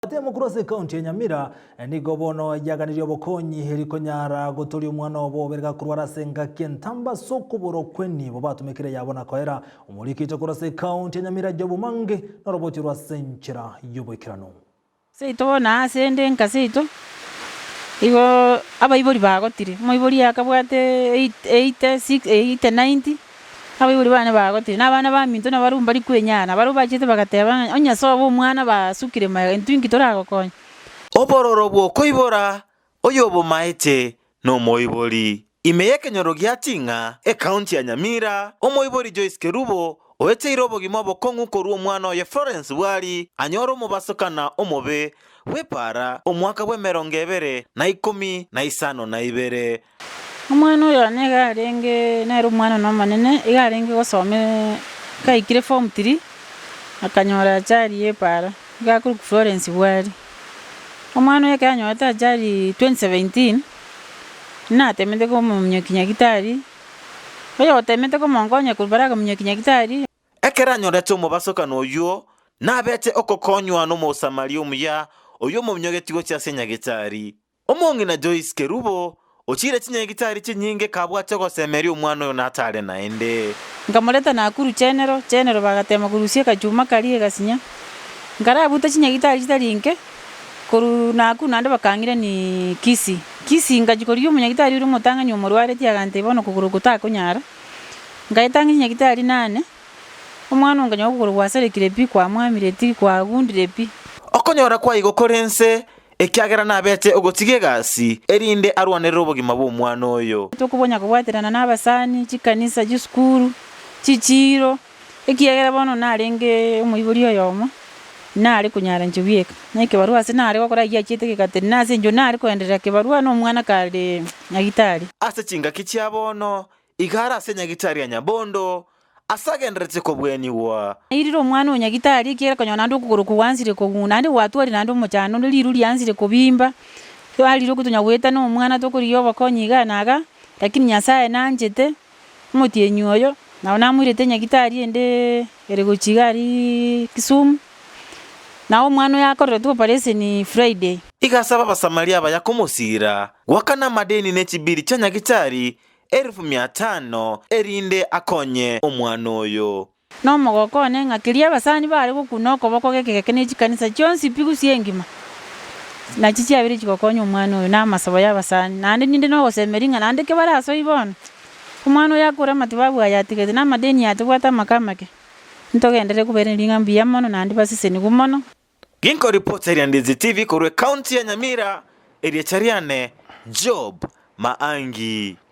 Amatemo korwa ase ekaunti ya Nyamira nigo bono yaganirie obokonyi eri konyara gotoria omwana obo obere gakorwara ase engaki entambe ase okobora kw'enibo batumekire yabo na koera omorikito korwa ase ekaunti ya Nyamira Job Mange noroboti rwa ase enchera y'oboikeranu. Seito bono aase ende nka seito, igo abaibori bagotire, omoibori akabwate eight eighty six eighty ninety. Abaibori bane bagotire, na abana baminto nabarabwo mbari kwenyara, nabarabwo bachete bagateba ng'a onye sobo omwana basukire magega, intwe inki toragokonye? Obororo bw'okoibora oyobomaete nomoibori. Ime y'ekenyoro gia Ting'a, ekaunti ya Nyamira, omoibori Joyce Kerubo oeteire obogima obokong'u korwa omwana oye Florence Bwari anyore omobasokana omobe bw'epaara omwaka bw'emerongo ebere na ikomi na isano na ibere. Omwana oyo one iga arenge nere omwana one omonene, iga arenge gosoma gaikire form three, akanyora ajali ya epaara, iga akorokwa Florence Bwari. Omwana oyo ekero anyorete ajali 2017, natemete komominyokia nyagitari, oyotemete komonkonya korwa baria akaminyokia nyagitari. Ekero anyorete omobasokano oyio, nabete okokonywa n'Omosamaria omuya, oyio omominyogetie gochia ase nyagitari. Omong'ina Joyce Kerubo ochiire chinyagitari chinyinge kabwate ogosemeria omwana oyo natare naende. Nkamoreta Nakuru General, General bagatema korusia ekachuma karia egasinya. Nkarabuta chinyagitari chitari inke, korwa Nakuru naende bakang'irania Kisii. Kisii ngachia korigia omonyagitari oria omotang'ani omorwaretie agantebia bono kogoro oko takonyara. Nkaetang'ania chinyagitari nane, omwana onkanyora okogoro gwasarekire pi, kwamwamire ti, kwagundire pi. Okonyora kwaigo kore inse Ekiagera nabete ogotiga egasi, erinde arwanerere obogima bw'omwana oyo. Tokobonya kobwaterana nabasani, chikanisa, chisukuru, chichiiro, ekiagera bono narenge omoibori oyomo, nare konyara inche bweka. Na ekebarua ase nare gokora ayio achiete gegatenena ase inche nare koenderera kebarua na omwana kare nyagitari. Ase chingaki chia bono, Iga are ase nyagitari ya Nyabondo, ase agendererete kobwenigwa. Nairire omwana o nyagitari, ekiagera konyora naende okogoro kogwansire kogunda, naende gwatwarire naende omochando onde riru riansire kobimba, twarire okotonya goeta na omwana tokorigia obokonyi igaa na igaa, lakini Nyasaye nanchete, omotienyi oyo, nabo namoirete nyagitari ende ere gochia iga aria Kisumu, nabo omwana oyo akoreretwe operation Friday. Iga asaba Abasamaria abaya komosiira, goakana amadeni ne chibiri chia nyagitari Elifu mia tano, erinde akonye omwana oyo. Nomogoko one ng'a keria abasani bare gokuna okoboko geke geke ne chikanisa chionsi pi gusii engima, nachi chiabeire chigokonya omwana oyo na amasabo y'abasani. Naende ninde nogosemeria ng'a naende kebarasoe bono, omwana oyo akore amatibabu aya atigete na amadeni aya tobwate amake amake, ntogenderere kobairaneria ng'a mbuya mono naende basesenigwe mono. Ginkoripotera Ndizi TV korwa ekaunti ya Nyamira, erieta riane Job Maangi.